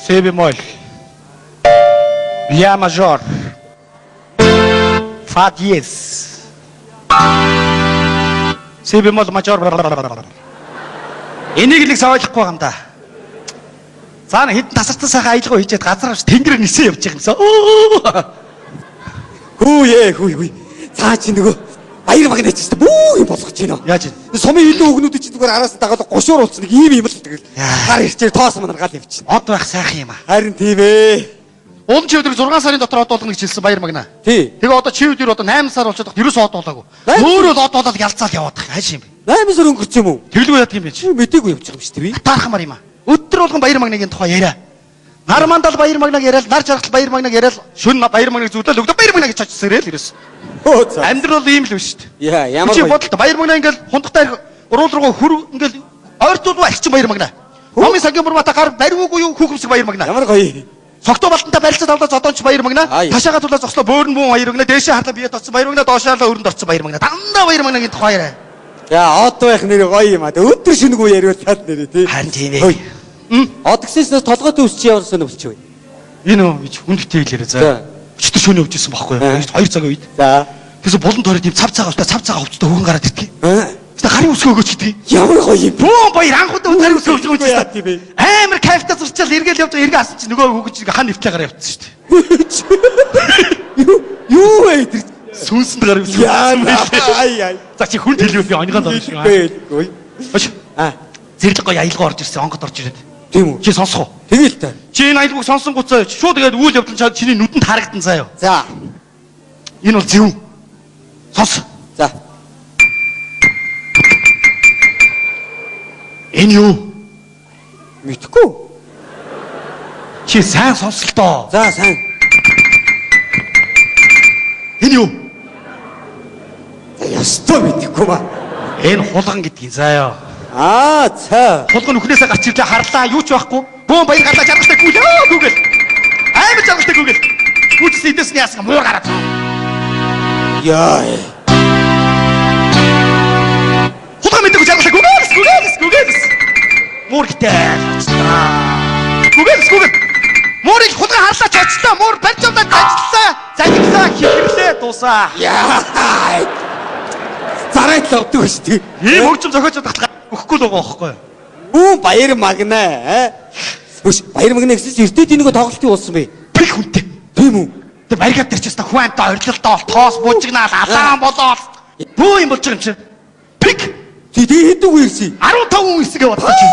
Си бемоль. Ля мажор. Фа диез. Си бемоль мажор. Энийг л их ойлгохгүй байгаа юм да. За нэг хэдэн тасарсан сайхан аялгаа хийчихэд газар авч тэнгэрээр нисэн явж байгаа юмсан. Хүү ээ хүү хүү. Цаа чи нөгөө баяр магнаа чи бүү юм болгож байна. Яаж вэ? Сумын илүү өгнүүд чи зүгээр араас нь дагаад гошуур болсон нэг ийм юм л тэгэл. Гар ирчээр тоос манаргаал явчихна. Од байх сайхан юм аа. Харин тийм ээ. Улам чи өдөр 6 сарын дотор од болгоно гэж хэлсэн баяр магнаа. Тий. Тэгээ одоо чи өдөр одоо 8 сар болчиход ерөөсөө од болоогүй. Өөрөө л од болоод ялцаал яваад байгаа. Хайш юм бэ? 8 сар өнгөрч юм уу? Тэглгүй яадаг юм бэ чи? Мдээгүй явчих юм шүү дээ би. Таархмаар юм аа. Өдөр болгон баяр магнагийн тухай яриа. Нар мандал баяр магнаг яриад, нар жаргал баяр магнаг яриад, шөнө баяр магнаг зүглэл өгдөө баяр магнаг гэж очсон ирэл ерөөс. Амьдрал бол ийм л биш шүү дээ. Яа, ямар чи бодлоо баяр магнаа ингээл хундахтай уруул руу хөр ингээл ойртуулгүй арчин баяр магнаа. Номын сангийн бурмата гар бариугүй юу хүүхэмсэг баяр магнаа. Ямар гоё. Согтуу балтантай барилцаа тавлаа зодоонч баяр магнаа. Ташаага тулаа зогслоо бөөрн бүүн баяр магнаа. Дээшээ харлаа бие тоцсон баяр магнаа. Доошоо харлаа өрөнд орсон баяр магнаа. Дандаа баяр магнагийн тухай яриа. Яа, од байх нэр гоё юм а. Өдөр шөнөгүй яриулаад нэрээ тий. Харин тийм ээ. Од гэснээс толгой төвс чи ямар сонирхолч вэ? Энэ үү гэж хүнд битээ хэлээрэй за. Өчтөр шөнө явж исэн байхгүй юу? 2 цагийн үед. За. Тэгсэн булан тойроод ийм цав цагаа хувцтай цав цагаа хувцтай хөвгөн гараад ирдэг. Тэгсэн гарын үсгөө өгөөч гэдэг. Ямар гоё юм. Бүүн баяр анх удаа гарын үсгөө өгч байгаа юм чи. Амар кайфтай зурчаал эргээл явж байгаа эргээ асан чи нөгөө хөвгөн чи хан нэвтлээ гараа явчихсан шүү дээ. Юу вэ тэр? Сүнсэнд гарын үсгөө. Яа ай ай. За чи хүнд хэлвэл би онигон зам шиг. Үгүй. Ош. Аа. Зэрлэг гоё аялгаа орж ирсэн онгод орж ирээд. Тийм үү? Чи сонсох уу? Тэгэл та. Чи энэ аялгыг сонсон гуцаа шууд тэгээд үйл явдал чад чиний нүдэнд харагдан заяа. За. Энэ бол зөв. Сонс. За. Энэ юу? Мэдхгүй. Чи сайн сонслоо. За сайн. Энэ юу? За ёстой мэдэхгүй ба. Энэ хулган гэдгийг заяа. Аа за. Хулган нүхнээсээ гарч ирлээ харлаа юу ч байхгүй. Бөөн баяр гарлаа жаргалтай гүйлээ гүгэл. Амар жаргалтай гүгэл. Гүйтсэн эдээс нь яасан муур гараад. Яа. Хулган мэдээгүй жаргалтай гүгэл гүгэл гүгэл. Муур гитээ очлаа. Гүгэл гүгэл. Муурыг хулган харлаа ч очлаа. Муур барьж авлаа ажиллаа. Залгилаа хихэрлээ дуусаа. Яа. Зарайт л авдаг шүү дээ. Ийм хөгжим зохиож чадах өгөхгүй л байгаа байхгүй юу? Үү баяр магнаа. Хөш баяр магнаа гэсэн чи эрдээд нөгөө тоглолтын уулсан бэ? Пэх хүнтэй. Тийм үү? Тэр баригад дээр ч гэсэн хүн амтаа орилолтоо тоос бужигнаал алаан болоод бүү юм болж байгаа юм чи. Пик. Тий хэдэн хүн ирсэн? 15 хүн ирсэн гэж бодлоо чи.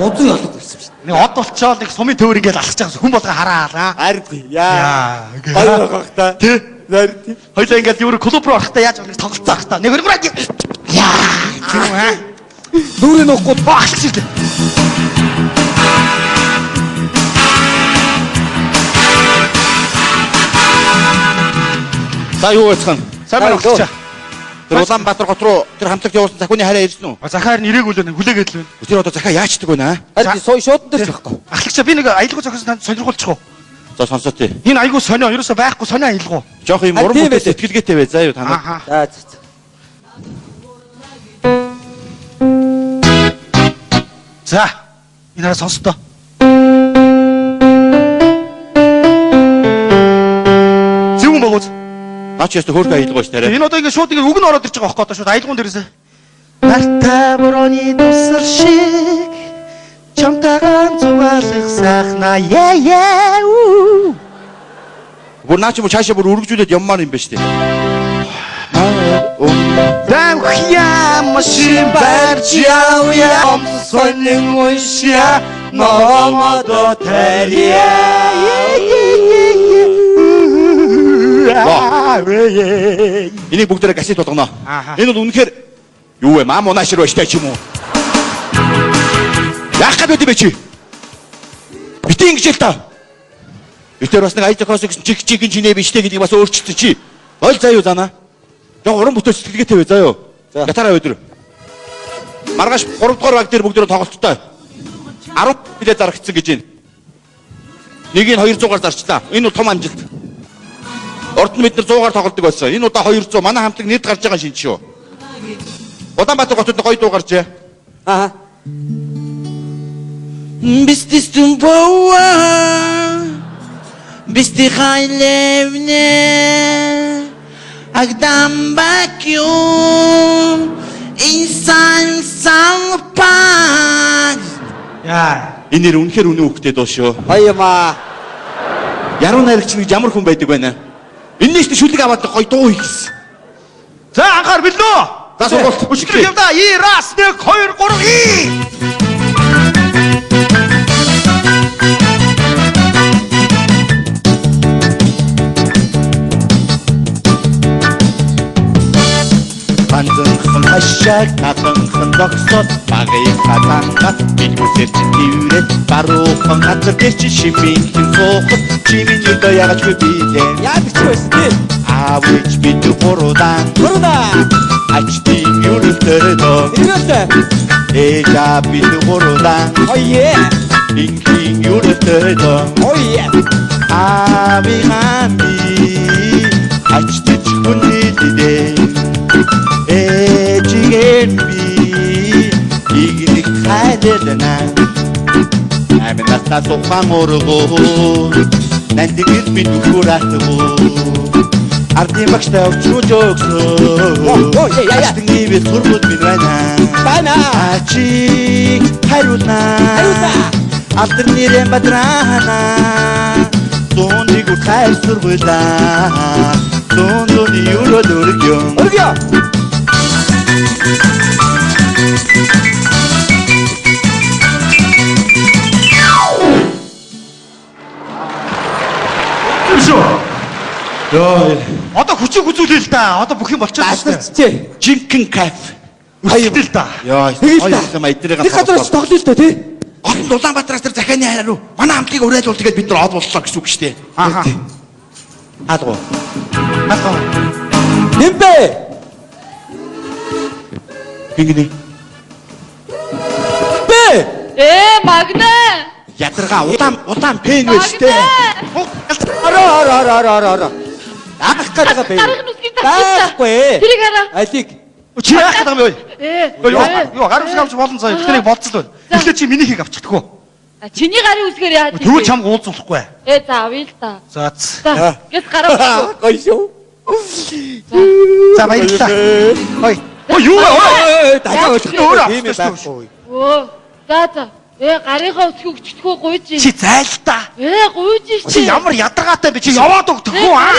Удаа ялаг ирсэн шүү. Нэг од болчоол нэг сумын төвөр ингээд алхаж байгаа хүн болго хараалаа. Харин тий. Яа. Яа. Баяр байх та. Тий. Харин тий. Хоёлаа ингээд юу клуб руу орохдоо яаж болох тоглолцоо ах та. Нэг өргөрөө. Яа. Тийм үү? Нүрээ нуухгүй ахлах ширлээ. За юу байцгаана? Сайн байна уу? Тэр Улаанбаатар хот руу тэр хамтлагт явуулсан захиуны хараа ирсэн үү? Захаар нь ирээгүй л байна. Хүлээгээд л байна. Тэр одоо захиа яачдаг вэ наа? Харин шуудан дээр ч байхгүй. Ахлагчаа би нэг аялгау зохиосон танд сонирхуулчих уу? За сонсоо тий. Энэ айгуу сонио ерөөсөө байхгүй сонио аялгау. Жохо юм уран бүтээл сэтгэлгээтэй бай заа юу та нар. За за. За энэ хараа сонсдоо. Зөв юм багууз. Наа чи ястаа хөөрхөн аялгаа ш тарай. Энэ одоо ингэ шууд ингэ үг нь ороод ирж байгаа байхгүй одоо шууд аялгуун дээрээсээ. Нартай борооны тусал шиг чамтайгаан зугаалах сайхнаа яа яа. Бүр наа чи бүр цаашаа бүр үргэлжлүүлээд яммаар юм байна штэ. Дамхья машин барьж явъя сонин уншия номодо тарья. Энийг бүгдээрээ газет болгоно. Энэ бол үнэхээр юу вэ? Мам унаашир байж таа ч юм уу? Яах гээд байд юм бэ чи? Битэн ингэж л та. Битэр бас нэг аяж зохиосон гэсэн чиг чиг чинээ биш тэ гэдгийг бас өөрчилсөн чи. Ойл заа юу занаа. Жог уран бүтээл сэтгэлгээтэй бай заа юу. Гатараа өдөр. Маргааш 3 дугаар баг дээр бүгдээрээ тоглолттой. 10 билет зарагдсан гэж байна. Нэг нь 200-аар зарчлаа. Энэ бол том амжилт. Урд нь бид нар 100-аар тоглодог байсан. Энэ удаа 200. Манай хамтлаг нэрд гарч байгаа шинж шүү. Улаанбаатар хотод гоё дуу гарчээ. Аа. Бистистүн поа Бисти хайлевне Агдам бакюм Инсан салпаг. Яа. Энэ нэр үнэхээр үнэн хөхтэй дуу шүү. Хоёмаа. Яруу найрагч нэг ямар хүн байдаг байна. Энэний ч шүлэг аваад гоё дуу хийсэн. За анхаар бэлнэ үү? За сургалт. Өчигдөр явда. И раз 1 2 3 и. Ганцхан хашааг наданхан зогсоод багыг хатангат бэлгүүсээр чи тэрвэрэд баруухан газар дээр чи шимийнхэн суухад чимийн өдөө ягачгүй билээ. Яадаг чи байсан тий? Аав ээж бид гурван Гурван. Ачтын ерөлтөө Ерөөлтөө. Ээж аав бид гурван Ойе. Инхийн ерөлтөө Ойе. Аавын би ачтаж хүндэдээ Ээжигээр би игнэгт хайрлана. Амин настай тухайн ургуу нандигэр би нүхүр атгуу Ардын багштай өвчрүүж өгсөө Оо, яа, яа, яа. Ачтан ивэл сургууль минь байна. Байна. Ачиг хариулна. Хариулна. Алдар нэрэн бадраана. Зууны гүр хайр сургуулаа. Зуун зууны өрөөл өргөн. Өргөё. Шүү. Йоо, Одоо хүчийг үзүүлээ л да. Одоо бүх юм болчихсон шүү дээ. Даасарчжээ. жинхэнэ кайф. Өсөлтөө л да. Йоо, Тэгэл гоё та. юм эднэрийг Нэг газар очиж тоглоё л да тий. Гол нь Улаанбаатараас тэр захианы хариу. Манай хамтлагийг уриалуул тэгээд бид нар од боллоо гэсэн үг шүү дээ. Ааха. Хаалга. Хаалга. Нэмбэ. Хингэнэ. Бэ. Ээ, магна. Ядаргаа улаан пен байж тээ. Ороо ороо ороо ороо ороо ороо. Аах гээд байгаа бэ. Гарах нүсгийг татчихлаа. Байхгүй. Тэрийг хараа. Алиг. Чи яах гэдэг юм бэ? Ээ. Юу юу гар үсэг авч болно заа. Бид нарыг болцол байна. Эхлээд чи минийхийг авчихдаггүй. А, Чиний гарын үсгээр яа тийм. Тэгвэл чамг уулзуулахгүй. Ээ, за авъя л та. За. За, гэс гараа үсгөө. Гоё шүү. За баярлалаа. Ой. Ой юу вэ? Ой. Ой, дахиад Өөрөө өөрөө тийм авчихсан байхгүй. Өө. За за. Ээ, гарынхаа үсгийг өчтгөө гуйж. Чи зайлтаа. Ээ, гуйж ш. Чи ямар ядаргаатай бэ? Чи яваад өгдөхгүй аа.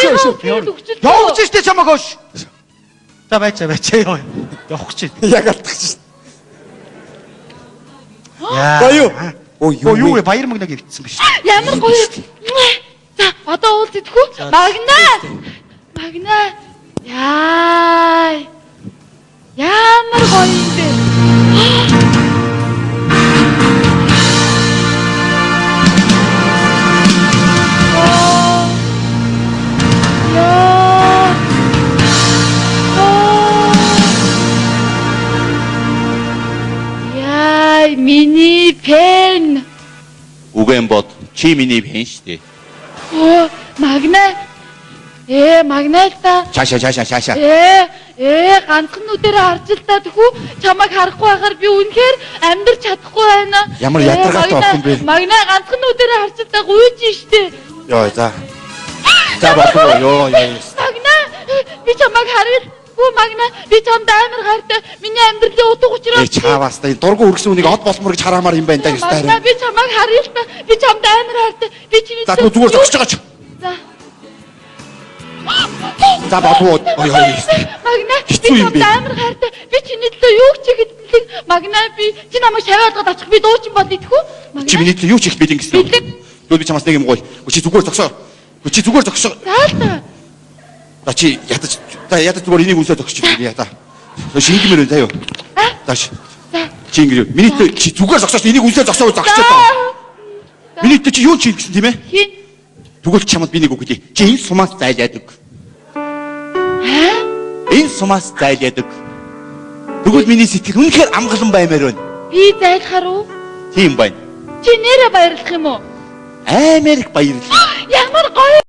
Явж штэ чамаг хөөш. За байж байж ёо. Явах гэж. Яг алдах чинь. Яа. Гоё юу? Ой Өө юу вэ? Баяр мөгнөг ивдсэн биш. Ямар гоё. За, одоо уулз идэх үү? Магна. Магна. Яа. Ямар гоё юм бэ? Яа. Аа. Яа, миний пен. Үгэн бод. Чи миний пен штэ. Оо, магна. Ээ, магна л та. Цаашаа цаашаа цаашаа. Ээ, ганцхан нүдэрээ харж л та тэхүү. Чамайг харахгүй байхаар би үнэхээр амьдрч чадахгүй байна. Ямар ядаргаатай охин бэ? Магна ганцхан нүдэрээ харж л та гуйж штэ. Йоо за. За болов ёо ёо. Магна, би чамайг харъя. Хүү магна, би чамд амар хайртай. Миний амьдралын утга учир. Э чааваас та энэ дургу үргэсэн үнийг од болмор гэж хараамаар юм байна да Магна, ёстой. би чамайг харъя л та. Би чамд амар хайртай. Би чиний За түр зүгээр зогсож байгаа ч. За. За болов уу. Ой ой. Магна, би Хэцүү юм чамд бэ? амар хайртай. Би чиний төлөө юу ч хийхэд бэлэг. Магна, би чи намайг шавь алгаад очих би дуучин бол идэх үү? Магна. Чи миний төлөө юу ч хийх бэлэн гэсэн. Бэлэг. Тэгвэл би чамаас нэг юм гуй. Чи зүгээр зогсоо. Чи зүгээр зогсоо. За л та. За чи ядаж за ядаж зүгээр энийг үнсээ зогсож яа та. Шингэмээр байна заяа. За чи. За. Чи ингэ миний төлөө чи зүгээр зогсооч энийг үнсээ зогсоо зогсож та. Миний төлөө чи юу ч хийх гэсэн тийм ээ? Хин. Тэгвэл чамд би нэг үг хэлье. Чи энэ сумаас зайлаад өг. Энэ сумаас зайлаад өг. Тэгвэл миний сэтгэл үнэхээр амгалан баймаар байна. Би зайлахаар уу? Тийм байна. Чи нэрэ баярлах юм уу? Амар их баярлалаа. Ямар гоё.